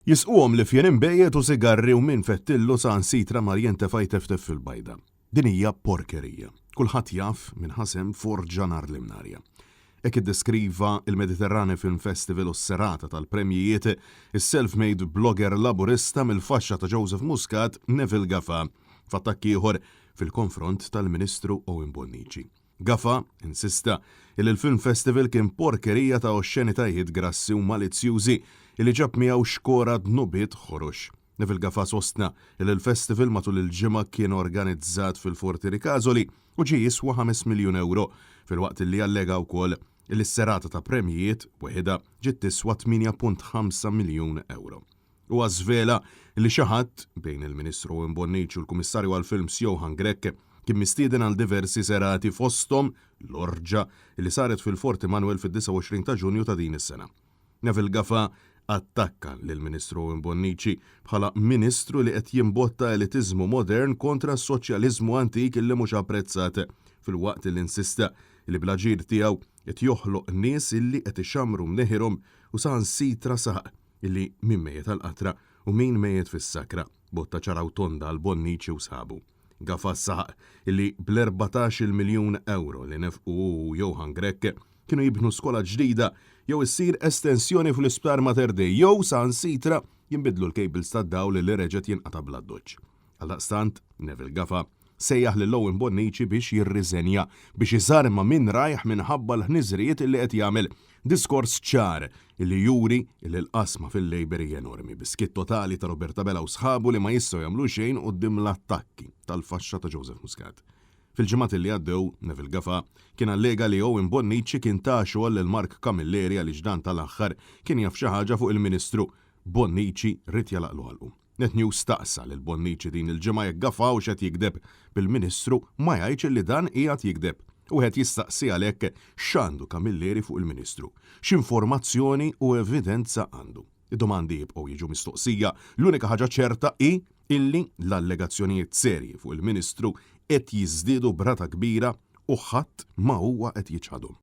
Jisquhom l-ifjen inbejjed u sigarri u min fettillu saħansitra mar jintefa' jteftef fil-bajda. Din hija porkerija. Kulħadd jaf min ħa sehem f'orġa nhar l-Imnarja. Hekk iddeskriva l-Mediterrane Film Festival u s-serata tal-premjijiet is-self-made blogger Laburista mill-faxxa ta' Joseph Muscat, Neville Gafà, f'attakk ieħor fil-konfront tal-Ministru Owen Bonnici. Gafà insista li l-Film Festival kien porkerija ta' oxxenitajiet grassi u malizzjużi li ġab miegħu xkora dnubiet ħorox. Neville Gafà sostna li l-festival matul il-ġimgħa kien organizzat fil-Forti Ricasoli u ġie jiswa 5 miljun ewro, filwaqt li allega wkoll li s-serata ta' premjijiet weħidha ġiet tiswa 8.5 miljun ewro. Huwa żvela li xi ħadd, bejn il-Ministru Owen Bonnici u l-Kummissarju għall-Films Johann Grech, kien mistieden għal diversi serati fosthom l-orġa li saret fil-Fort Immanuel fid-29 ta' Ġunju ta' din is-sena. Neville Gafà attakka lill-Ministru Owen Bonnici bħala Ministru li qed jimbotta elitiżmu modern kontra s-soċjaliżmu antik li mhux apprezzat filwaqt li insista li bl-aġir tiegħu qed joħloq nies illi qed ixammru mneħirhom u saħansitra saħaq Illi min mejjet għall-qatra u min mejjet fis-sakra, botta ċara u tonda għal Bonnici u sħabu. Gafà saħaq illi bl-erbatax-il miljun ewro li nefqu hu u Johann Grech kienu jibnu skola ġdida jew issir estensjoni fl-Isptar Mater Dei jew saħansitra jinbidlu l-cables tad-dawl li reġgħet jinqata' bl-addoċċ. Għaldaqstant, Neville Gafà sejjaħ lil Owen Bonnici biex jirriżenja, biex iżarma minn rajh minħabba l-ħniżrijiet li qed jagħmel. Diskors ċar li juri li l-qasma fil-Labour hija enormi, bi skiet totali ta' Robert Abela u sħabu li ma jistgħu jagħmlu xejn quddiem l-attakki tal-faxxa ta' Joseph Muscat. Fil-ġimgħat li għaddew, Neville Gafà kien allega li Owen Bonnici kien ta xogħol lil Mark Camilleri għaliex dan tal-aħħar kien jaf xi ħaġa fuq il-Ministru. Bonnici ried jagħlaqlu ħalqu. Net News staqsa lil Bonnici din il-ġimgħa jekk Gafà hux qed jigdeb, bil-Ministru ma jgħidx illi dan qiegħed jigdeb. Wieħed jistaqsi għalhekk x'għandu Camilleri fuq il-Ministru? X'informazzjoni u evidenza għandu? Id-domandi jibqgħu jiġu mistoqsija. L-unika ħaġa ċerta hi illi l-allegazzjonijiet serji fuq il-Ministru qed jiżdiedu b'rata kbira u ħadd ma huwa qed jiċħadhom.